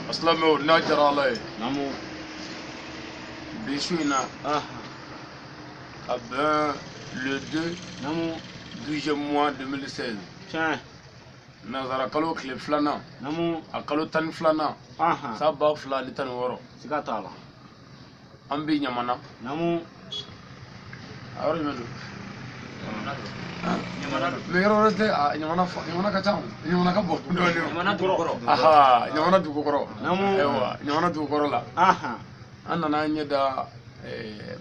Asilamɛw, n'a diyara Ala ye, Naamu. Bi su in na, a bɛn le 2 Naamu. 12e mois 2016, Tiɲɛ. Nanzara kalo tile 2nan, Naamu. a kalo 12nan, san 2016. Siga t'a la. An bɛ Ɲamana. Naamu. A yɔrɔ jumɛn don? Mais yɔrɔ wɛrɛ tɛ a Ɲamana, Ɲamana ka ca o. Ɲamana ka bon dɔɔnin o. Ɲamana dugukɔrɔ. Aha, Ɲamana dugukɔrɔ. Naamu. Ayiwa, Ɲamana dugukɔrɔ la, an nana an ɲɛ da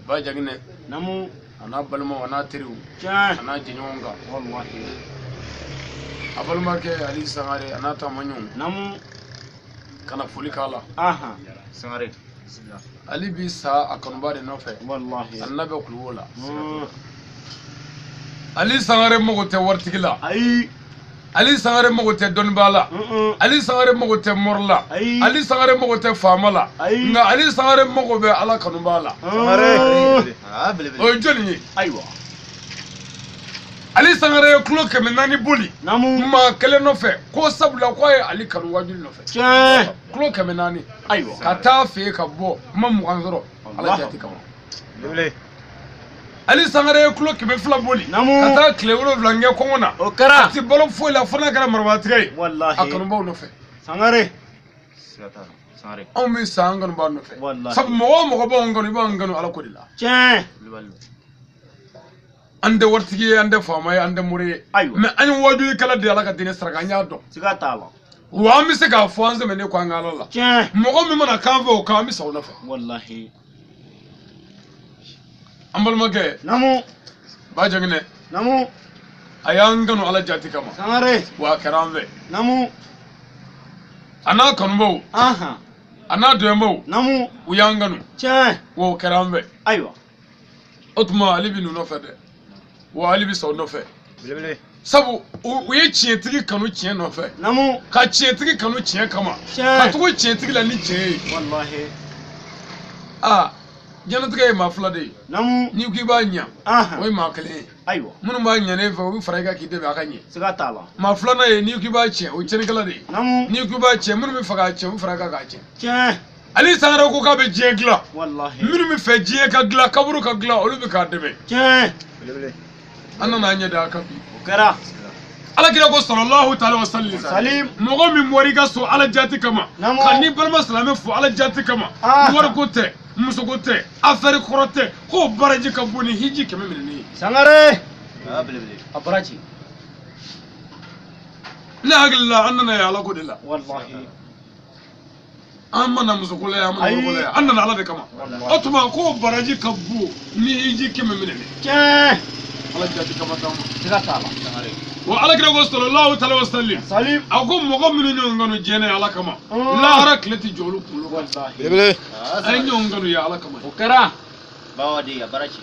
Ba Jaginɛ, Naamu. a n'a balimaw, a n'a teriw, Tiɲɛ. a n'a jɛɲɔgɔnw kan. Wallahi. A balimakɛ Ali Sangare a n'a taamaɲɔgɔnw Naamu. ka na foli k'a la. Sangare. Ali bi sa a kanuba de nɔfɛ. Wallahi. A n'a bɛ kuluwo la. Ali Sangare mago tɛ waritigi la. Ayi. Ali Sangare mago tɛ dɔnnibaa la. Ali Sangare mago tɛ mori la. Ayi. Ali Sangare mago tɛ faama la. Ayi. Nka Ali Sangare mago bɛ Ala kanubaa la. Sangare. O ye jɔnni ye? Ayiwa. Ali Sangare ye kulo 400 boli Naamu. maa kelen nɔfɛ, ko sabula ko a ye Ali kanu wajuli nɔfɛ. Tiɲɛ. Kulo 400. Ayiwa. Ka taa fɛ yen ka bɔ ma 20 sɔrɔ Ala jati kama. Ali Sangare ye kulo 200 boli Naamu. ka taa tile 7 kɛ kɔngɔ na. O kɛra. A ti balo foyi la fo n'a kɛra marabatigɛ ye. Wallahi. A kanubaw nɔfɛ. Sangare. Sangare. Anw bɛ sa an kanubaw nɔfɛ. Wallahi. Sabu mɔgɔ o mɔgɔ b'anw kanu, i b'anw kanu Ala ko de la. Tiɲɛ. An tɛ waritigi ye, an tɛ faama ye, an tɛ mori ye. Ayiwa. Mais an ye wajulikɛla de ye Ala ka diinɛ sira kan, an y'a dɔn. Siga t'a la. Wa an bɛ se k'a fɔ an sɛmɛnen kɔ an ka Ala la. Tiɲɛ. Mɔgɔ min mana k'an fɛ o kan, an bɛ sa o nɔfɛ. Wallahi. An balimakɛ Naamu. Ba Jaginɛ, Naamu. a y'an kanu Ala jati kama. Sangare. Wa a kɛra an fɛ. Naamu. A n'a kanubaw, a n'a dɛmɛbaw, Naamu. u y'an kanu. Tiɲɛ. Wa o kɛra an fɛ. Ayiwa. O tuma Ale bɛ ninnu nɔfɛ dɛ. Wa Ale bɛ sa o nɔfɛ. Sabu u ye tiɲɛtigi kanu tiɲɛ nɔfɛ. Naamu. Ka tiɲɛtigi kanu tiɲɛ kama. Tiɲɛ. Ka tugu tiɲɛtigi la ni tiɲɛ ye. Wallahi. Aa, diɲɛlatigɛ ye maa 2 de ye. Naamu. N'i ko i b'a ɲa, o ye maa 1 ye. Ayiwa. Minnu b'a ɲa ne fɛ, u bɛ fara i kan k'i dɛmɛ a ka ɲɛ. Siga t'a la. Maa 2nan ye, n'i ko i b'a tiɲɛ, o ye tiɲɛnikɛla de ye. Naamu. N'i ko i b'a tiɲɛ, minnu bɛ fɛ k'a tiɲɛ, u bɛ fara i kan k'a tiɲɛ. Tiɲɛ. Ali Sangare ko k'a bɛ diɲɛ dilan. Wallahi. Minnu bɛ fɛ diɲɛ ka dilan, kaburu ka dilan, olu bɛ k'a dɛmɛ. Tiɲɛ. An nana an ɲɛ da a kan bi. O kɛra. Ala kira ko sallallahu ta'ala wa sallim. Salim. Mɔgɔ min bɔra i ka so Ala jati kama, Naamu. ka n'i balima silamɛ fo Ala jati kama, wariko tɛ, musoko tɛ, affaire kɔrɔ tɛ, k'o baraji ka bon ni hiji 100 minɛni ye. Sangare. A baraji. Ne hakili la, an nana ye Ala ko de la. Wallahi. An ma na musoko la yan, an ma na Ayi. wariko la yan, an nana Ala de kama. Wallahi. O tuma k'o baraji ka bon ni hiji 100 minɛni. Tiɲɛ. Ala jati kama d'an ma. Siga t'a la. Wa Ala kira ko sallallahu ta'ala wa sallim. Salim. A ko mɔgɔ minnu ɲɔgɔn kanu diɲɛ na Ala kama, lahara tile tɛ jɔ olu kunkolo kan. Wallahi. A ye ɲɔgɔn kanu ye Ala kama. O kɛra. Bawadi a baraji.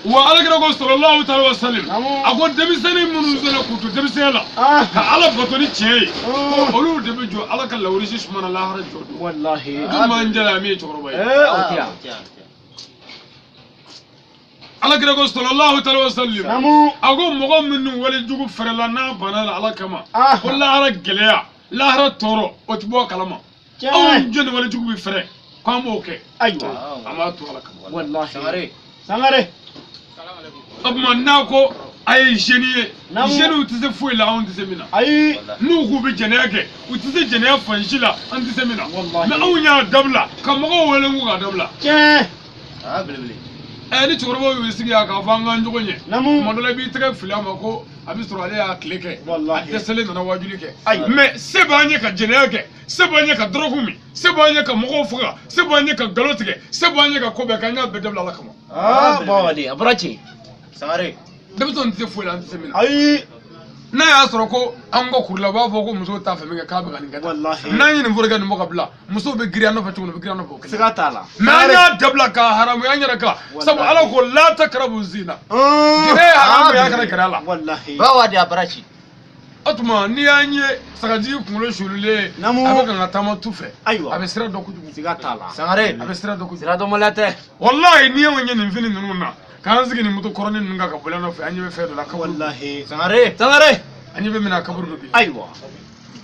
Wa Ala kira ko sallallahu ta'ala wa sallim. Naamu. A ko denmisɛnnin minnu sera k'u to denmisɛnya la, ka Ala bato ni tiɲɛ ye, ko olu de bɛ jɔ Ala ka lawurisi suma na lahara jɔ don. Wallahi. Dun m'an jala min ye cɛkɔrɔba ye. O tɛ yan. Ala kira ko sallallahu ta'ala wa sallim. Naamu. A ko mɔgɔ minnu walejugu fɛrɛla n'a banna la Ala kama, ko lahara gɛlɛya, lahara tɔɔrɔ, o tɛ bɔ a kalama. Tiɲɛ. Anw jɔn ni walejugu bɛ fɛrɛ k'an b'o kɛ, Ayiwa. an b'a to Ala kama. Wallahi. Sangare. Sangare. O tuma n'a ko a ye jeune ye, Naamu. jeunes tɛ se foyi la, anw tɛ se min na. Ayi. N'u k'u bɛ jɛnɛya kɛ, u tɛ se jɛnɛya fan si la, an tɛ se min na. Wallahi. Mais anw y'a dabila ka mɔgɔw wele k'u k'a dabila. Tiɲɛ. Ni cɛkɔrɔbaw y'u sigi yan k'a fɔ an k'an jogo ɲɛ. Naamu. Tuma dɔ la i b'i tɛgɛ fili a ma ko a bɛ sɔrɔ ale y'a tile kɛ. Wallahi. A dɛsɛlen nana wajuli kɛ. Ayiwa. Mais se b'an ye ka jɛnɛya kɛ, se b'an ye ka dɔrɔgu min, se b'an ye ka mɔgɔw faga, se b'an ye ka nkalon tigɛ, se b'an ye ka ko bɛɛ kɛ, an y'a bɛɛ dabila Ala kama. Bawadi a baraji. Sangare. Denmisɛnw tɛ se foyi la, an tɛ se min na. Ayi. N'a y'a sɔrɔ ko an ka kuru la, u b'a fɔ ko musow t'a fɛ min kɛ k'a bɛ ka nin kɛ tan. Wallahi. N'an ye nin fɔlɔ kɛ nin bɔ ka bila, musow bɛ girin an nɔfɛ cogo min, u bɛ girin an nɔfɛ o kelen. Siga t'a la. Mais an y'a dabila k'a haramuya an yɛrɛ kan. Sabu Ala ko la takrabu zina. Jɛnɛ ye haramu ye, a kana gɛrɛ a la. Wallahi. Bawadi a baraji. O tuma n'i y'an ye sagajigi kunkolo sulilen, Naamu. a bɛ kan ka taama tu fɛ. Ayiwa. A bɛ sira dɔn kojugu. Siga t'a la. Sangare. A bɛ sira dɔn kojugu. Sira dɔn maloya tɛ. Wallahi n'i y'anw ye nin fini ninnu na, k'an sigi nin moto kɔrɔnin ninnu kan ka boli an nɔfɛ, an ɲɛ bɛ fɛn dɔ la. Wallahi. Sangare. Sangare. An ɲɛ bɛ min na kaburu dɔ bi. Ayiwa.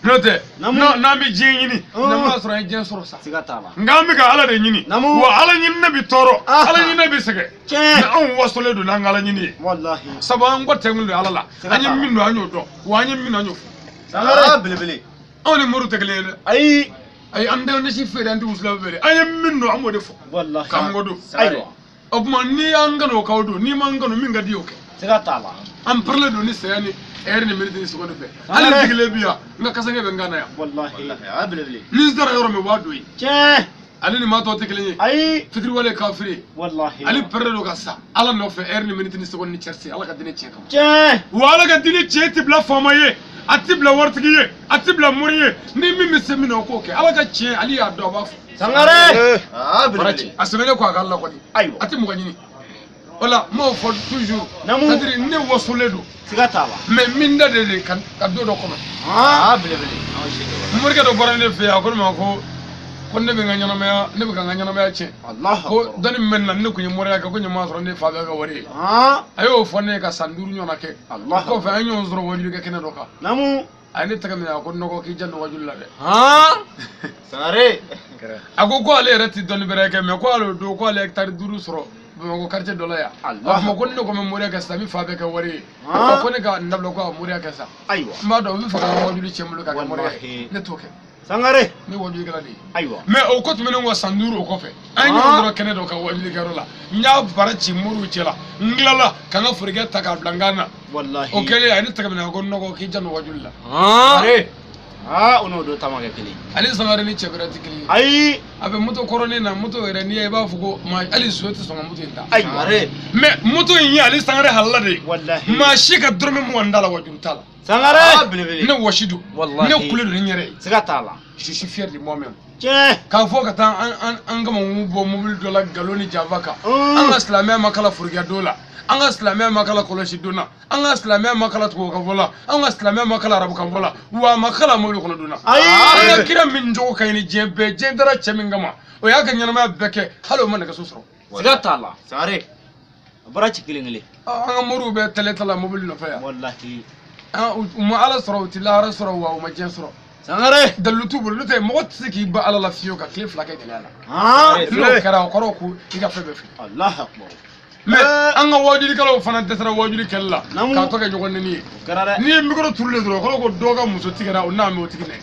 N'o tɛ, Naamu. n'an bɛ diɲɛ ɲini, n'an b'a sɔrɔ an ye diɲɛ sɔrɔ sa. Siga t'a la. Nka an bɛ ka Ala de ɲini. Naamu. Wa Ala ɲini bɛ tɔɔrɔ, Aha. Ala ɲini bɛ sɛgɛn. Tiɲɛ. Mais anw wasolen don n'an ka Ala ɲini ye. Walahi. Sabu an kɔ tɛnkun don Ala la. Siga An ye t'a la. min don an y'o dɔn, wa an ye min don an y'o fɔ. Sangare. Belebele. Anw ni moriw tɛ kelen ye dɛ. Ayi. Ayi, an tɛ ne si feere, an tɛ wusulan feere. An ye min don an b'o de fɔ. Walahi. K'an kɔ don. Ayiwa. O tuma n'i y'an kanu o k'aw don, n'i m'an kanu min ka di o kɛ. Siga t'a la. An pɛrɛlen don ni saya ni heure ni minute ni seconde fɛ. Hali Sangare. sigilen bi yan, n ka kasange bɛ n kan na yan. Walahi. Belebele. Ni n sera yɔrɔ min, u b'a don yen. Tiɲɛ. Ale ni maa tɔw tɛ kelen ye. Ayi. Fitiriwale ye kafiri ye. Walahi. Ale pɛrɛlen don ka sa Ala nɔfɛ heure ni minute ni seconde ni tiercé, Ala ka diinɛ tiɲɛ kama. Tiɲɛ. Wa Ala ka diinɛ tiɲɛ tɛ bila faama ye, a tɛ bila waritigi ye, a tɛ bila mori ye. Ni min bɛ se min na o k'o kɛ. Ala ka tiɲɛ, ale y'a dɔn, a b'a fɔ. Sangare. Belebele. A sɛbɛnnen kɔ a ka la kɔni. Ayiwa. A tɛ mɔgɔ ɲini. O la n b'o fɔ toujours. Naamu. C'est à dire ne wasolen don. Siga t'a la. Mais min da de ka don dɔ kɔnɔ. Belebele. Morikɛ dɔ bɔra ne fɛ yen, a ko ne ma ko ne bɛ n ka ɲɛnamaya, ne bɛ ka n ka ɲɛnamaya tiɲɛ. Alahu Ko akbar. dɔnni min bɛ ne na, ne tun ye moriya kɛ, ko ɲama sɔrɔ ne fa bɛ ka wari ye. A y'o fɔ ne ye ka san 5 ɲɔgɔnna kɛ. Alahu. O kɔfɛ an ye ɲɔgɔn sɔrɔ wajulikɛ kɛnɛ dɔ kan. Naamu. A ye ne tɛgɛ minɛ, a ko nɔgɔ k'i janto wajuli la dɛ. Sangare. A ko ale yɛrɛ tɛ dɔnni bɛrɛ kɛ, mais ko ale don ko ale hectare 5 sɔrɔ Bamakɔ quartier dɔ la yan. Alahu. A ko ne ko n bɛ moriya kɛ sisan, n bɛ fa bɛɛ kɛ wari ye. Han. A ko ne ka n dabila ko ka moriya kɛ sa. Ayiwa. N b'a dɔn u bɛ fɛ ka n ka wajuli tiɲɛ n bolo ka kɛ moriya ye. Walahi. Ne t'o kɛ. Sangare. Ne wajulikɛla de ye. Ayiwa. Mais o ko tɛmɛnen kɔ san 5 o kɔfɛ, an ye ɲɔgɔn sɔrɔ kɛnɛ dɔ kan wajulikɛyɔrɔ la. N y'a bara ci moriw cɛ la. N tilala ka n ka forokɛ ta k'a bila n kan na. Walahi. O kɛlen a ye ne tɛgɛ minɛ, a ko nɔgɔ k'i janto wajuli la. O n'o don ta ma kɛ kelen ye. Ale Sangare ni cɛ bɛrɛ tɛ kelen ye. Ayi. A bɛ moto kɔrɔnin na, moto yɛrɛ n'i ye i b'a fɔ ko maa hali so tɛ sɔn ka moto in ta. Ayiwa. Mais moto in ye ale Sangare halala de ye. Walahi. Maa si ka dɔrɔmɛ 20 t'a la, wajulu t'a la. Sangare. Belebele. Ne wɔsi don. Walahi. Ne kule don ni n yɛrɛ ye. Siga t'a la. Je suis fier de moi-même. Tiɲɛ. K'a fɔ ka taa an kamankun bɔ mobili dɔ la nkalon ni janfa kan. An ka silamɛya ma kala forokɛ don la. An ka silamɛya ma kala kɔlɔsi don na. An ka silamɛya ma kala tubabukan fɔ la. An ka silamɛya ma kala arabukan fɔ la. Wa a ma kala mobili kɔnɔ don na. Ayi. An ka kira min jogo ka ɲi ni diɲɛ bɛɛ, diɲɛ dara cɛ min kama, o y'a ka ɲɛnamaya bɛɛ kɛ, hali o ma nɛgɛso sɔrɔ. Siga t'a la. Sangare. A bɔra ci kelen kelen. An ka moriw bɛ tɛlɛ ta la mobili nɔfɛ yan. Walahi. U ma Ala sɔrɔ, u ti lahara sɔrɔ, wa u ma diɲɛ sɔrɔ. Sangare. Dalilu t'u bolo, n'o tɛ mɔgɔ tɛ se k'i ba Ala la fiyewu ka tile 2 kɛ gɛlɛya la. N'o kɛra o kɔrɔ ko i ka fɛn bɛɛ fili. Alahu akbar. Mais an ka wajulikɛlaw fana dɛsɛra wajuli kɛli la Naamu. k'a tɔ kɛ ɲɔgɔn nɛni ye. O kɛra dɛ. N'i ye micro turulen dɔrɔn o kɔrɔ ko dɔ ka muso tigɛra o n'a mɛ o tigi nɛ.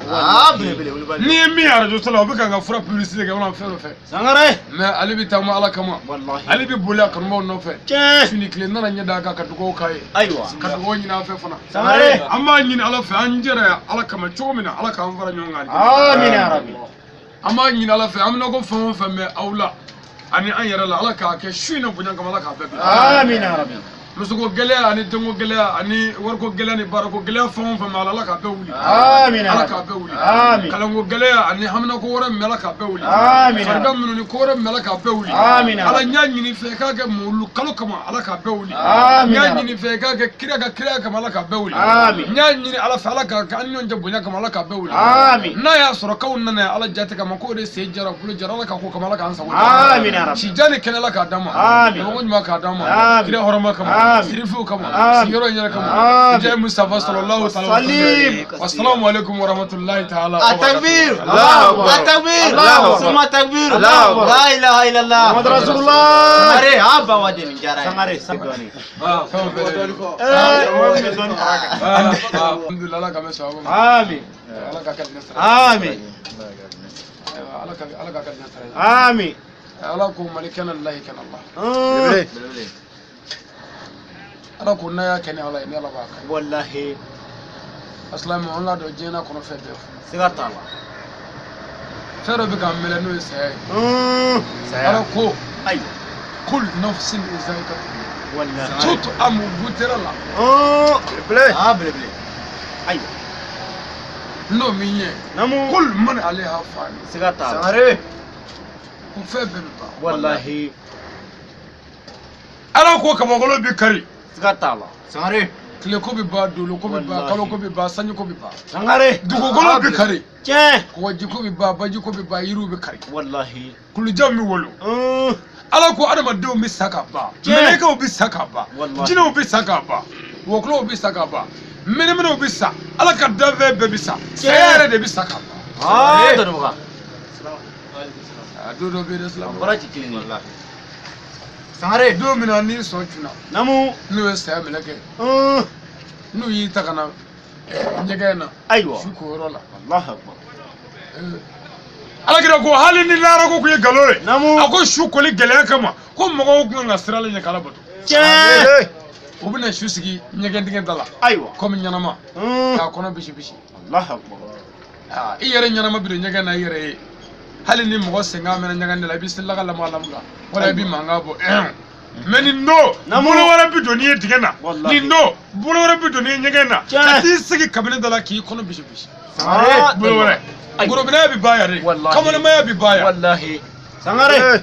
Belebele. N'i ye min ye arajo so la, o bɛ k'an ka fura publicité kɛ walima fɛn dɔ fɛ. Sangare. Mais ale bɛ taama Ala kama. Walahi. Ale bɛ boli a kanubaw nɔfɛ. Tiɲɛ. Su ni tile n nana ɲɛ d'a kan ka dugawu k'a ye. Ayiwa. Ka dugawu ɲini an fɛ fana. Sangare. An b'a ɲini Ala fɛ, an jɛra Ala kama cogo min na, Ala k'an fara ɲɔgɔn kan. Amina ya Rabbi. An b'a ɲini Ala fɛ, an bɛna ko fɛn o fɛn bɛ aw la ani an yɛrɛ la, Ala k'a kɛ su in na bonya kama, Ala k'a bɛɛ bila. Amina ya Rabbi. Musoko gɛlɛya ani denko gɛlɛya ani wariko gɛlɛya ni baarako gɛlɛya fɛn o fɛn b'a la, Ala k'a bɛɛ wuli. Amina. Ala k'a bɛɛ wuli. Amin. Kalanko gɛlɛya ani haminako wɛrɛ min bɛ, Ala k'a bɛɛ wuli. Amina. Farigan minnu ni ko wɛrɛ min bɛ, Ala k'a bɛɛ wuli. Amina. Ala n y'a ɲini fɛ k'a kɛ mawulu kalo kama, Ala k'a bɛɛ wuli. Amina. N y'a ɲini fɛ k'a kɛ kira ka kira kama, Ala k'a bɛɛ wuli. Amin. N y'a ɲini Ala fɛ, Ala k'a kɛ an ni ɲɔgɔn cɛ bonya kama, Ala k'a bɛɛ wuli. Amin. N'a y'a sɔrɔ k'aw nana yan Ala jate kama, k'o de sen jara bolo jara, Ala k'a ko kama, Ala k'an sago. Amina ya Rabbi. Sija ni kɛnɛ, Ala k'a d'an ma. Amin. Ɲɔgɔn ɲuman k'a d'an ma. Amin. Kira hɔrɔma kama. Amin. Sirifuw kama. Amin. Sigiyɔrɔ in yɛrɛ kama. Amin. Bijɛ Mustafa sallallahu ta'ala wa Salim. sallam. Assalamu alaikum wa rahmatullahi ta'ala wa barakatuh. Atakbir. Allahu Akbar. Atakbir. Allahu Akbar. Summa takbir. Allahu Akbar. La ilaha illallah. Muhammad Rasulullah. Sangare. Bawa de nin diyara n ye. Sangare. Dɔɔni. Fɛn o fɛn de don. Alhamdulillah, Ala k'an bɛn sababu ma. Amin. Ala k'a kɛ diinɛ sira ye. Amin. Ayiwa, Ala k'a kɛ diinɛ sira ye. Amin. Ala ko mali kɛnɛ lahi kɛnɛ Allah. Belebele. Ala ko n'a y'a kɛ ni Ala ye, ni Ala b'a kɛ. Walahi. Asilamɛ, an k'a dɔn diɲɛ n'a kɔnɔ fɛn bɛɛ fu. Siga t'a la. Fɛn dɔ bɛ k'an mɛlɛ n'o ye saya ye. Saya. Ala ko Ayiwa. kul nafsin za'iqatul maut. Walahi. Tout amu goûtera la. Belebele. Ayiwa. N'o min ye. Namu. Kul man alayha fan. Siga t'a la. Sangare. Ko fɛn bɛɛ bɛ ban. Walahi. Ala ko kabakolo bɛ kari. Siga t'a la. Sangare. Tile ko bɛ ban, dolo ko bɛ ban, Walahi. kalo ko bɛ ban, sanji ko bɛ ban. Sangare. Dugukolo bɛ kari. Tiɲɛ. Kɔgɔji ko bɛ ban, baji ko bɛ ban, yiriw bɛ kari. Walahi. Kulujan bɛ wolo. Ala ko adamadenw bɛ sa ka ban. Tiɲɛ. Mɛlɛkɛw bɛ sa ka ban. Walahi. Jinɛw bɛ sa ka ban. Wɔkulɔw bɛ sa ka ban. Mɛnɛmɛnɛw bɛ sa, Ala ka danfɛn bɛɛ bɛ sa, saya yɛrɛ de bɛ sa ka ban. Aa dɔnnibaga. A don dɔ bɛ yen dɛ silamɛ. Bɔra ci kelen ye. Sangare. Don min na n'i sɔn cunna, Namu. n'o ye saya minɛ kɛ, n'u y'i ta ka na ɲɛgɛn na. Ayiwa. Su ko yɔrɔ la. Allahu akbar. Ala kira ko hali ni lahara ko kun ye nkalon ye. Namu. A ko su koli gɛlɛya kama ko mɔgɔw kun kan ka sira la ɲɛ k'Ala bato. Tiɲɛ. U bɛna su sigi ɲɛgɛn dingɛ da la. Ayiwa. Komi ɲɛnama. K'a kɔnɔ bisi bisi. Allahu akbar. Aa, i yɛrɛ ɲɛnama bi don ɲɛgɛn na i yɛrɛ ye. Hali ni mɔgɔ senkan mɛnna ɲɛgɛn da la, i bɛ selila ka lamaga lamaga. Wala i bɛ mankan bɔ. Mais nin don, bolo wɛrɛ bi don n'i ye dingɛ na. Nin don, bolo wɛrɛ bi don n'i ye ɲɛgɛn na. Ka t'i sigi kabini da la k'i kɔnɔ bisi bisi. Bolo wɛrɛ. Gorobinɛ bi ban yan de. Kamalenmaya bi ban yan. Walahi. Sangare.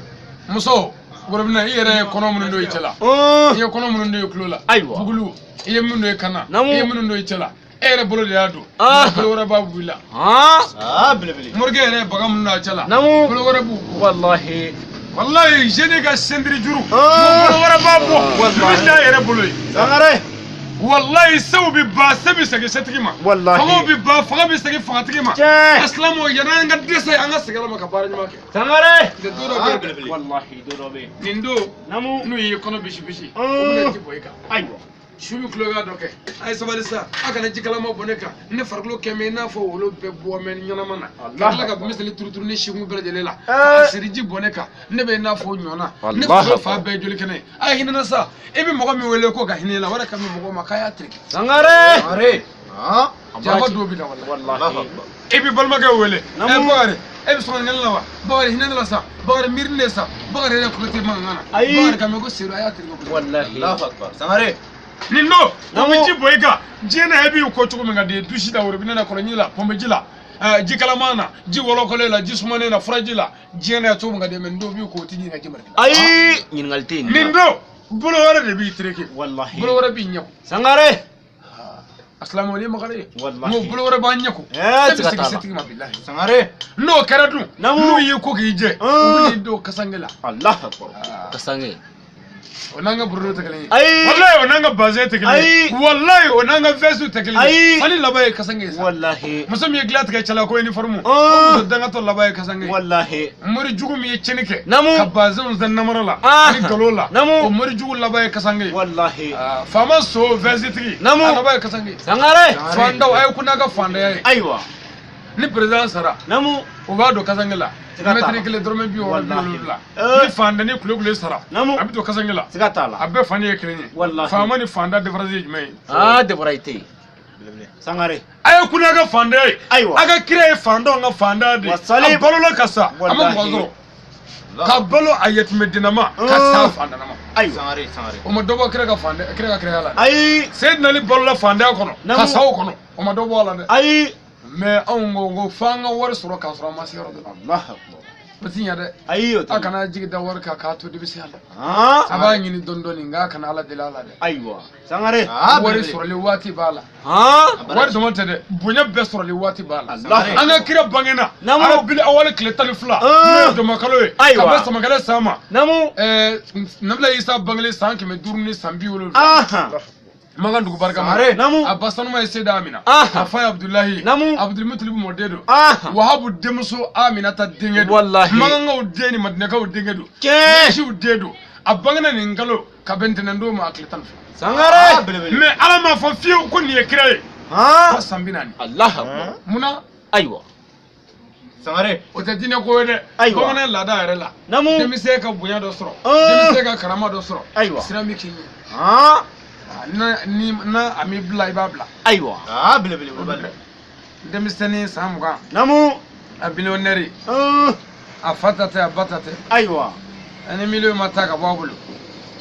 Muso, gorobinɛ i yɛrɛ ye kɔnɔ minnu don i cɛ la. I ye kɔnɔ minnu don i tulo la. Ayiwa. Bugulu, i ye minnu don i kan na. I ye minnu don i cɛ la. E yɛrɛ bolo de y'a don. Bolo wɛrɛ b'a b'u la. Aa belebele. Morikɛ yɛrɛ ye baga minnu don a cɛ la. Namu. Bolo wɛrɛ b'u bɔ. Walahi. Walahi jeune ka sendiri juru. Bolo wɛrɛ b'a bɔ. Min t'a yɛrɛ bolo ye. Sangare. Wallahi sew bi ban, se bɛ segin setigi ma. Wallahi. Fangaw bi ban, fanga bɛ segin fangatigi ma. Tiɲɛ. Asilamɛw yanni an ka dɛsɛ an ka segin Ala ma ka baara ɲuman kɛ. Sangare. Nin don dɔ bɛ yen. Walahi don dɔ bɛ yen. Nin don. Namu. N'u y'i kɔnɔ bisi bisi. O bɛna ji bɔ i kan. Ayiwa. Su bɛ kulonkɛ dɔ kɛ. A ye sabali sa, a kana ji kalama bɔn ne kan. Ne farikolo kɛ mɛ i n'a fɔ wolo bɛɛ bɔ mɛ ɲɛnama na. Ka tila ka misali turuturu ni sikun bɛɛ lajɛlen la. Ka siri ji bɔn ne kan. Ne bɛ i n'a fɔ ɲɔna. Ne farikolo fan bɛɛ ye joli kɛnɛ ye. A ye hinɛ na sa. E bɛ mɔgɔ min wele ko ka hinɛ i la, o de ka ɲi mɔgɔw ma k'a y'a tereke. Sangare. Janfa dɔw bɛ na walahi. Walahi. E b'i balimakɛ wele. Ɛ Bakari, e bɛ sɔn ɲɛnɛ la wa? Bakari hinɛ ne la sa. Bakari miiri ne sa. Bakari yɛrɛ kulo tɛ mankan na. Ayi. Bakari ka mɛn ko Seydou a y'a tereke kojugu. Walahi. Allahu akbar. Sangare. Nin don, o bɛ ji bɔ i kan. Diɲɛ na e b'i ko cogo min ka di ye, dusi la, worobinɛ la, kɔlɔnji la, pɔnpeji la, ji kalaman na, ji wɔlɔkɔlen la, ji sumanen na, furaji la. Diɲɛ na cogo min ka di ye, mais nin don b'i ko o t'i ɲininka ji barika la. Ayi. Ɲininkali tɛ yen. Nin don, bolo wɛrɛ de b'i tereke. Walahi. Bolo wɛrɛ b'i ɲɛ ko. Sangare. Asilamɛw ni makari ye. Walahi. N ko bolo wɛrɛ b'an ɲɛ ko. Eh, E bɛ segin setigi ma bilahi. Sangare. N'o kɛra dun, Namu. n'u y'i ko k'i jɛ, u bɛ n'i don kasange la. Allahu akbar. Kasange. O n'an ka burudo tɛ kelen ye. Ayi. Walahi o n'an ka bazin tɛ kelen ye. Ayi. Walahi o n'an ka veste tɛ kelen ye. Ayi. Fani laban ye kasange ye sa. Walahi. Muso min ye dilan tigɛ cɛla ko uniforme. O muso dangatɔ laban ye kasange ye. Walahi. Mori jugu min ye tiɲɛni kɛ. Namu. Ka bazinw zan namara la. Ah. Ani nkalon la. Namu. O mori jugu laban ye kasange ye. Walahi. Ah, faama so veste tigi. Namu. A laban ye kasange ye. Sangare. Fandaw a ye kun n'a ka fandaya ye. Ayiwa. Ni président sara. Namu. O b'a don kasange la. Siga t'a la. Mɛtiri kelen dɔrɔmɛ 60 Walahi. 70. Eh. Ni fandani kulekule sara. Namu. A bɛ don kasange la. Siga t'a la. A bɛɛ fani ye kelen ye. Walahi. Faama ni fanda différence ye jumɛn ye? Aa debora i tɛ yen. Sangare. A ye kun n'a ka fandaya ye. Ayiwa. A ka kira ye fandanw ka fanda de ye. Wasali. A balola ka sa. A ma Walahi. mɔgɔ sɔrɔ. Ka balo a yɛtɛmɛdennama ka sa fandanama. Ayiwa. Sangare, Sangare. O ma dɔ bɔ kira ka fanda kira ka kiraya la dɛ. Ayi. Seydina Ali balola fandaya kɔnɔ. Namu. Ka sa o kɔnɔ. O ma dɔ bɔ a la dɛ. Ayi. Mais anw ko f'an ka wari sɔrɔ k'a sɔrɔ an ma se yɔrɔ dɔ la. Allahu akbar. O ti ɲɛ dɛ. Ayi o A tɛ. kana jigi da wari kan k'a to denmisɛnya la. Ah. A b'a ɲini dɔɔni dɔɔni nka a kana Ala deli a la dɛ. Ayiwa. Sangare. Wari sɔrɔli waati b'a la. Han. Wari dama tɛ dɛ. Bonya bɛɛ sɔrɔli waati b'a la. Allahu An ka kira bangena. Namu. Arabili awali tile 12. Ah. N'o ye dɔmɔkalo ye. Ayiwa. Ka bɛn samakɛlɛ san ma. Namu. Nabila Isa bangelen san 570. Aha. Makan dugu barika ma. Sangare. Namu. A ba sanuma ye Seyida Amina. Aha. A fa ye Abudulayi. Namu. Abudulmutalibu mɔden don. Aha. Wahabu denmuso Aminata denkɛ don. Walahi. Makankaw den ni Madinɛkaw denkɛ don. Tiɲɛ. Misiw den don. A bangena nin kalo ka bɛn ntɛnɛn ma a tile 12. Sangare. Mais Ala m'a fɔ fiyewu ko nin ye kira ye. Ah. Fo san 40. Allahu akbar. Munna Ayiwa. Sangare. o tɛ diinɛ ko ye dɛ. Ayiwa. Bamanan laada yɛrɛ la. Namu. Denmisɛn ka bonya dɔ sɔrɔ. Ah. Denmisɛn ka karama dɔ sɔrɔ. Ayiwa. Sira min k'i ɲɛ. Ah. Ni na a m'i bila i b'a bila. Ayiwa. Ah belebele wulibali. Denmisɛnnin san 20. Namu. A millionnaire. Ah. A fa ta tɛ a ba ta tɛ. Ayiwa. Ani miliyɔn ma taa ka bɔ a bolo.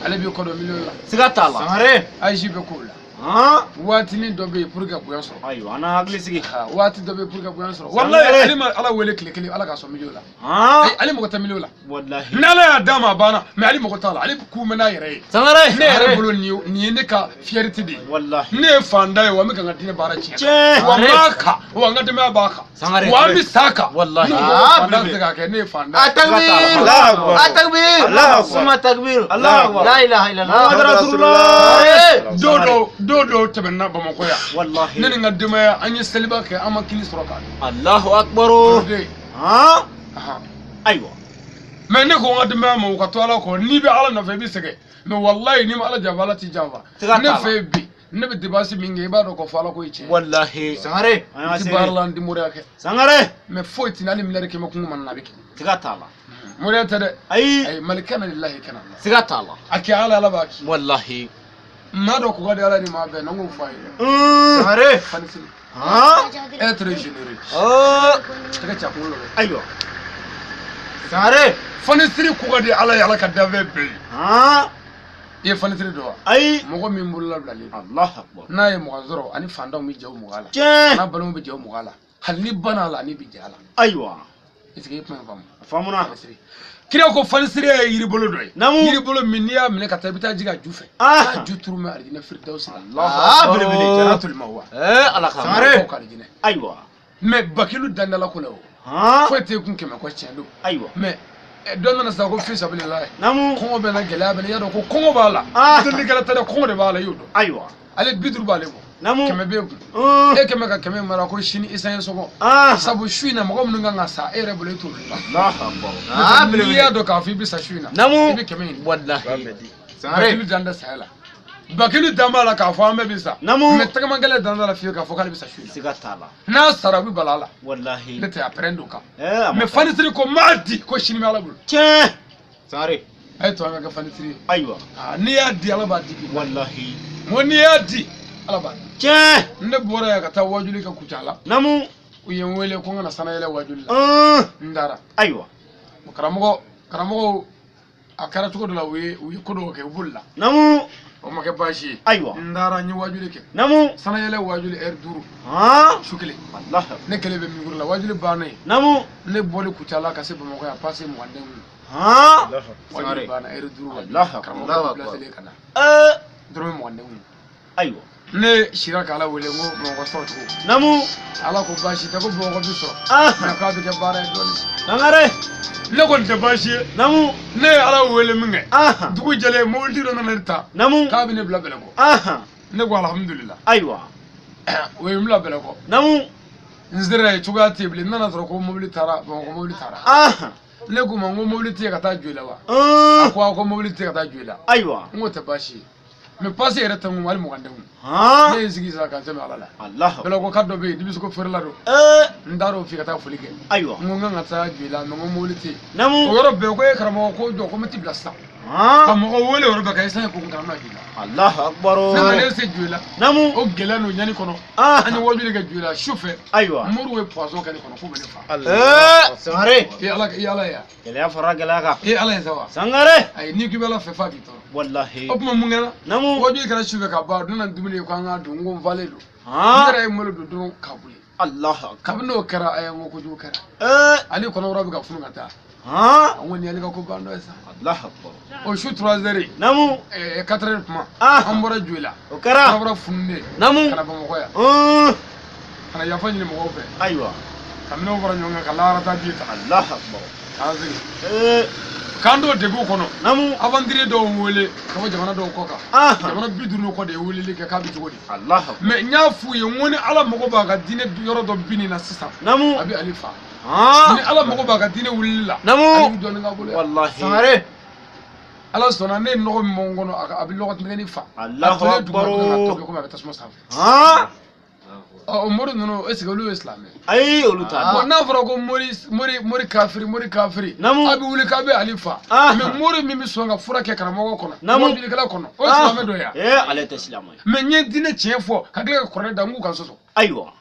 Ale b'i kɔ don miliyɔn la. Siga t'a la. Sangare. AJ bɛ k'o la. Ah. Waatinin dɔ bɛ yen pour que ka bonya sɔrɔ. Ayiwa an hakili sigi. Waati dɔ bɛ yen pour que ka bonya sɔrɔ. Walayi ale ma Ala wele tile kelen Ala k'a sɔn miliyɔn la. Ah. Ayi ale mago tɛ miliyɔn la. Walahi. Ni Ala y'a d'a ma a banna mais ale mago t'a la ale ku mɛn n'a yɛrɛ ye. Sangare. Ne yɛrɛ bolo nin ye ne ka fierté de ye. Walahi. Ne ye fantan ye wa n bɛ ka n ka diinɛ baara tiɲɛ. Tiɲɛ. Wa n b'a kan wa n ka denbaya b'a kan. Sangare. Wa an bɛ s'a kan. Walahi. N'u ko Ah, fantan belebele. tɛ se k'a kɛ ne ye fantan ye. Atakbir! Allahu Akbar. Atakbir! Allahu Akbar. Summa takbir! Allahu Akbar. La ilaha illallah! Muhammad Rasulullah. Don dɔw Don dɔw tɛmɛna Bamakɔ yan. Wallahi. Ne ni n ka denbaya an ye seliba kɛ, an ma kini sɔrɔ k'a dun. Allahu akbar. Juruden. Han. Ahan. Ayiwa. Mais ne ko n ka denbaya ma, u ka to Ala kɔ. N'i bɛ Ala nɔfɛ, i bɛ sɛgɛn, mais walayi, n'i ma Ala janfa, Ala t'i janfa. Siga Ne t'a la. fɛ yen bi, ne bɛ dépense min kɛ, i b'a dɔn k'a fɔ Ala ko ye tiɲɛ ye. Wallahi. Sangare. An N y'a ti baara seere. la, n ti moriya kɛ, Sangare. mais foyi tɛ n na, hali miliyari 100 kungo mana na, a bɛ kɛ. Siga t'a la. Moriya tɛ dɛ. Ayi. Ayi, mali kana lillahi kana la. Siga t'a la. A kɛ Ala, Ala b'a kɛ. Wallahi. Maa dɔ ko ka di Ala ni maa bɛɛ, n'an k'o fɔ a ye dɛ. Sangare. Fanisiri. Han. Être généreux. Oh. Tɛgɛ cɛ a kunkolo la dɛ. Ayiwa. Sangare. Fanisiri ko ka di Ala ye, Ala ka danfɛn bɛɛ ye. Han. I ye fanisiri dɔn wa? Ayi. Mɔgɔ min bolola bilalen don. Allahu akbar. N'a ye 20 sɔrɔ, ani fantanw bɛ jɛ o 20 la. Tiɲɛ. N'a balimaw bɛ jɛ o 20 la. Hali ni banna la, ani bɛ jɛ a la. Ayiwa. Est-ce que i ye kuma in faamu? A faamuna. Fanisiri. Kira ko fanisiri ye yiribolo dɔ ye. Naamu. Yiribolo min n'i y'a minɛ ka taa, i bɛ taa jigin a ju fɛ. Ah. N'a ju turu mɛ alijinɛ firidawusi la. Ah, belebele. Jannatul mawa. Eh, Ala ka. Sangare. Mɔgɔw ka alijinɛ. Ayiwa. Mais bakilu dandala ko la o. Han. Foyi t'e kun 100 kɔ, tiɲɛ don. Ayiwa. Mais dɔ nana sisan ko fi sabililahi. Naamu. Kɔngɔ bɛ na, gɛlɛya bɛ na, i y'a dɔn ko kɔngɔ b'a la. Ah. Delikɛla tɛ dɛ, kɔngɔ de b'a la, i y'o dɔn. Ayiwa. Ale 50 b'ale bɔ. Naamu. 100 b'e kun. E kɛmɛ ka 100 mara ko sini isan ye sɔgɔ. Ah. Sabu su in na, mɔgɔ minnu kan ka sa, e yɛrɛ bolo, e t'olu la. Allahu akbar. Ah, N'i belebele. y'a dɔn k'a fɔ i bɛ sa su in na, Naamu. i bɛ 100 ɲini. Wallahi. Sangare. Bakilu dan tɛ saya la. Bakilu dan b'a la k'a fɔ an bɛɛ bɛ sa. Naamu. Mais tɛgɛma gɛlɛn dan t'a la fiyewu k'a fɔ k'ale bɛ sa su in na. Siga t'a la. N'a sara, a bɛ bala a la. Wallahi. Ne tɛ a pɛrɛn don kan. Eh, a ma Mais fanisiri ko m'a di ko sini bɛ Ala bolo. Tiɲɛ. Sangare. A ye to an ka kɛ fanisiri ye. Ayiwa. Aa, n'i y'a di, Ala b'a di bi. Wallahi. N ko n'i y'a di, Ala b'a di. Tiɲɛ. Ne bɔra yan ka taa wajuli kɛ Kucala. Naamu. U ye n wele ko n ka na sanayɛlɛ wajuli la. N taara. Ayiwa. Karamɔgɔ, a kɛra cogo dɔ la, u ye ko dɔw kɛ, u bolila. Naamu. O ma kɛ baasi ye. Ayiwa. N taara, n ye wajuli kɛ. Naamu. Sanayɛlɛ wajuli heure 5. Han. Su kelen. Allahu akbar. Ne kelen bɛ mikoro la, wajuli banna yen. Naamu. Ne bɔli Kucala ka se Bamakɔ yan, passé 20 den kun. Han. Wajuli banna heure 5 wajuli. Allahu akbar. Karamɔgɔ Allahu akbar. déplacé ka na. Eh. Dɔrɔmɛ 20 den kun. Ayiwa. Ne sira k'Ala wele, n ko Bamakɔ sɔrɔ cogo. Naamu. Ala ko baasi tɛ, ko Bamakɔ bi sɔrɔ. Ah. Mais k'a bɛ kɛ baara ye dɔɔnin. Sangare. Ne kɔni tɛ baasi ye. Naamu. Ne ye Ala wele min kɛ. Ah. Dugu jɛlen, mobili dɔ nana ne ta. Naamu. K'a bɛ ne bila Bɛlɛkɔ. Ah. Ne ko alhamdulillah. Ayiwa. O ye n bila Bɛlɛkɔ. Naamu. N sera yen, cogoya tɛ yen bilen. N nana sɔrɔ ko mobili taara Bamakɔ, mobili taara. Ah. Ne k'u ma n ko mobili tɛ yen ka taa Joyila wa? A ko mobili tɛ yen ka taa Joyila. Ayiwa. N k'o tɛ baasi ye. Mais passe yɛrɛ tɛ n kun, hali 20 tɛ n kun. Han. Ne ye n sigi sisan ka n sɛmɛ Ala la. Allahu akbar. Bɛlɛkɔ ka dɔ bɛ yen, Dibisoko feerela don. Eh. N taara o fɛ ka taa foli kɛ. Ayiwa. N ko n kan ka taa Joyila, mais n ko mobili tɛ yen. Naamu. O yɔrɔ bɛɛ ko e karamɔgɔ ko jɔ ko n bɛ t'i bila sisan. Ka Han. mɔgɔ wele o yɔrɔ bɛɛ ka essence ko n kana na Joyila. Allahu akbar. Ne nana se Joyila. Naamu. O gɛlɛya n'o ɲani kɔnɔ. Ah. An ye wajuli kɛ Joyila su fɛ. Ayiwa. Moriw ye poison kɛ ne kɔnɔ k'u bɛ ne fa. Eh. Sangare. I ye Ala, i ye Ala ye wa? Gɛlɛya fara gɛlɛya kan. I ye Ala ye sa wa? Sangare. Ayi, n'i k'i bɛ Ala fɛ f'a b'i tɔɔrɔ. Wallahi. O tuma mun kɛra? Naamu. Wajuli kɛra su fɛ ka ban, u nana dumuni ye ko an k'a dun, n ko n falen don. N Han. yɛrɛ ye malo don dɔrɔn ka boli. Allahu akbar. Kabini n'o kɛra, ayi, n ko kojugu kɛra. Eh. Ale kɔnɔbara bɛ ka funu ka taa. Han. An ko nin y'ale ka ko ban dɔ ye sa. Allahu akbar. O su 3 heures, Naamu. 4 heures tuma, Ah. an bɔra Joyila. O kɛra. Kɔnɔbara fununen. Naamu. Ka na Bamakɔ yan. Ka na yafa ɲini mɔgɔw fɛ. Ayiwa. Ka minɛnw fara ɲɔgɔn kan ka lahara taa biye ta. Allahu akbar. K'an sigi. Eh. K'an t'o degun kɔnɔ. Naamu. Aventurier dɔw wele ka bɔ jamana dɔw kɔ kan. Ah. Jamana 50 kɔ de ye weleli kɛ k'a bɛ cogo di. Allahu akbar. Mais n y'a f'u ye, n ko ni Ala mago b'a ka diinɛ yɔrɔ dɔ binni na sisan, Naamu. a bɛ Ale fa. Han. Ni Ala mago b'a ka diinɛ wulili la, Naamu. Ale bɛ dɔɔnin k'a bolo yan. Wallahi. Sangare. Ala sɔnna, ne ye nɔgɔ min bɔ n kɔnɔ, a bɛ lɔgɔ fa. Allahu A tolen duguma, akbar. a bɛ ka tobi komi a bɛ tasuma sanfɛ. Han. Ɔ, o mori ninnu, est ce que olu ye silamɛ ye? Ayi, olu t'a Bon, dɔn. n'a fɔra ko mori kafiri, mori kafiri, Naamu. a bɛ wuli k'a bɛ Ale fa. Ah. Mais mori min bɛ sɔn ka fura kɛ karamɔgɔ kɔnɔ, Naamu. wajulikɛla kɔnɔ, o ye silamɛ dɔ ye wa? Eh, ale tɛ silamɛ ye. Mais n ye diinɛ tiɲɛ fɔ ka tila ka kɔrɔlɛ da, n k'u ka sɔsɔ. Ayiwa.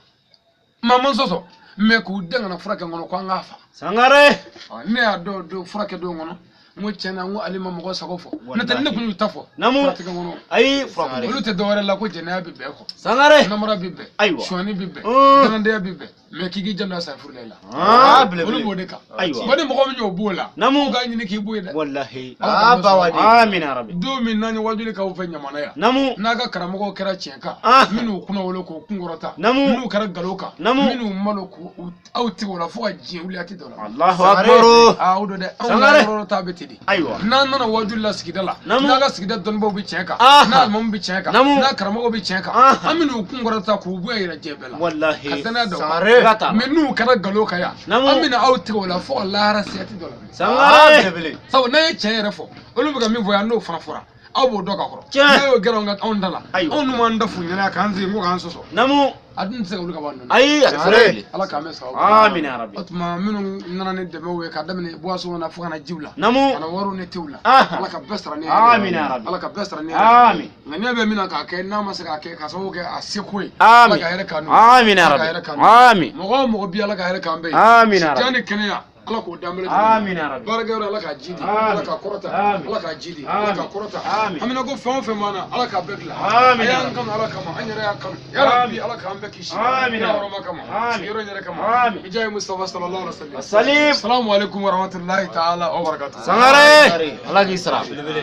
Maa ma sɔsɔ, mais k'u den kana fura kɛ n kɔnɔ ko an k'a fa. Sangare. Ɔ, ne y'a dɔn don fura kɛ don kɔnɔ, n ko tiɲɛ na, n ko Ale ma mɔgɔ sago fɔ. N'o tɛ ne kun y'u ta fɔ. Naamu. Fura tɛ kɛ n kɔnɔ. Ayi, fura kun tɛ. Olu tɛ dɔwɛrɛ la ko jɛnɛya bɛ bɛn kɔ. Sangare. Namara bɛ bɛn. Ayiwa. Sonyani bɛ bɛn. Dangadenya bɛ bɛn. Mais k'i k'i janto asafurulayi la. Ah, Olu b'o de kan. Ayiwa. Bon, ni mɔgɔ min y'o b'o la, Namu. k'u k'a ɲini k'i bɔ yen dɛ. Wallahi. Ala k'an bɛɛ Ah, sɔn. bawa. Amin ya Rabbi. Don min n'an ye wajuli k'aw fɛ ɲamana yan, Namu. n'a ka karamɔgɔw kɛra tiɲɛ kan, Ah. minnu kunna wolo k'u kunkɔrɔta, Namu. minnu kɛra nkalon kan, Namu. minnu malo k'u aw tigɛ o la fo ka diɲɛ wuli a tɛ dɔ la. Allahu Sangare. akbar. Aa, o don dɛ, anw ka Sangare. yɔrɔ ta bɛ ten de. Ayiwa. N'an nana wajuli la sigida la, Namu. n'a ka sigida dɔnnibaw bɛ tiɲɛ kan, Ah. n'a alimamu bɛ tiɲɛ kan, Namu. n'a karamɔgɔw bɛ tiɲɛ kan, Ah. an bɛn'u kunkɔrɔta k'u bonya yɛrɛ diɲɛ bɛɛ la. Wallahi. Ka danaya da o kan. Sangare. Siga t'a la. Mais n'u kɛra nkalon kan yan, Namu. an bɛna aw tigɛ o la fo ka lahara se a tɛ dɔ la bilen. Sangare. Belebele. Sabu n'an ye tiɲɛ yɛrɛ fɔ, olu bɛ ka min fɔ yan n'o fana fɔra, aw b'o dɔn ka kɔrɔ. Tiɲɛ. N'a y'o gɛrɛ anw ka anw da la, Ayiwa. anw dun b'an da f'u ɲɛna k'an sigi ko k'an sɔsɔ, Namu. a dun tɛ se ka wuli ka bɔ an nɔ na. Ayi, a tɛ se Sangare. bilen. Ala k'an bɛn sababu. Amin ya Rabbi. O tuma minnu nana ni dɛmɛw ye k'a daminɛ boisson na fo ka na jiw la, Namu. ka na wariw ni tew la, Ah. Ala ka bɛɛ sara ni hɛrɛ ye. Amin ya Rabbi. Ala ka bɛɛ sara ni hɛrɛ ye. Amin. Nka ɲɛ bɛ min na k'a kɛ, n'a ma se k'a kɛ k'a sababu kɛ a seko ye, Ala Amin. ka hɛrɛ k'an n'u ye. Amin ya Ala ka hɛrɛ Rabbi. k'an n'u ye. Amin. Mɔgɔ o mɔgɔ bi, Ala ka hɛrɛ k'an bɛɛ ye. Amin ya Sijan Rabbi. ni kɛnɛya, Ala k'o d'an bɛɛ lajɛlen ma. Amin ya Rabbi. Baarakɛyɔrɔ, Ala k'a ji di, Amin. Ala k'a kɔrɔta, Amin. Ala k'a ji di, Ala k'a Amin. kɔrɔta. Amin. Amina ko fɛn o fɛn b'an na, Ala k'a bɛɛ dilan. Amin. A y'an kanu Ala kama, an yɛrɛ y'a kanu. Ya Rabbi, Ala k'an bɛɛ kisi. Amin. Kira hɔrɔma kama, Amin. sigiyɔrɔ in yɛrɛ kama. Amin. Bi jahi Mustafa sallallahu alaihi wasallam. Salim. Assalamu alaikum warahmatullahi ta'ala wa barakatuh. Sangare. Ala k'i sara. Belebele.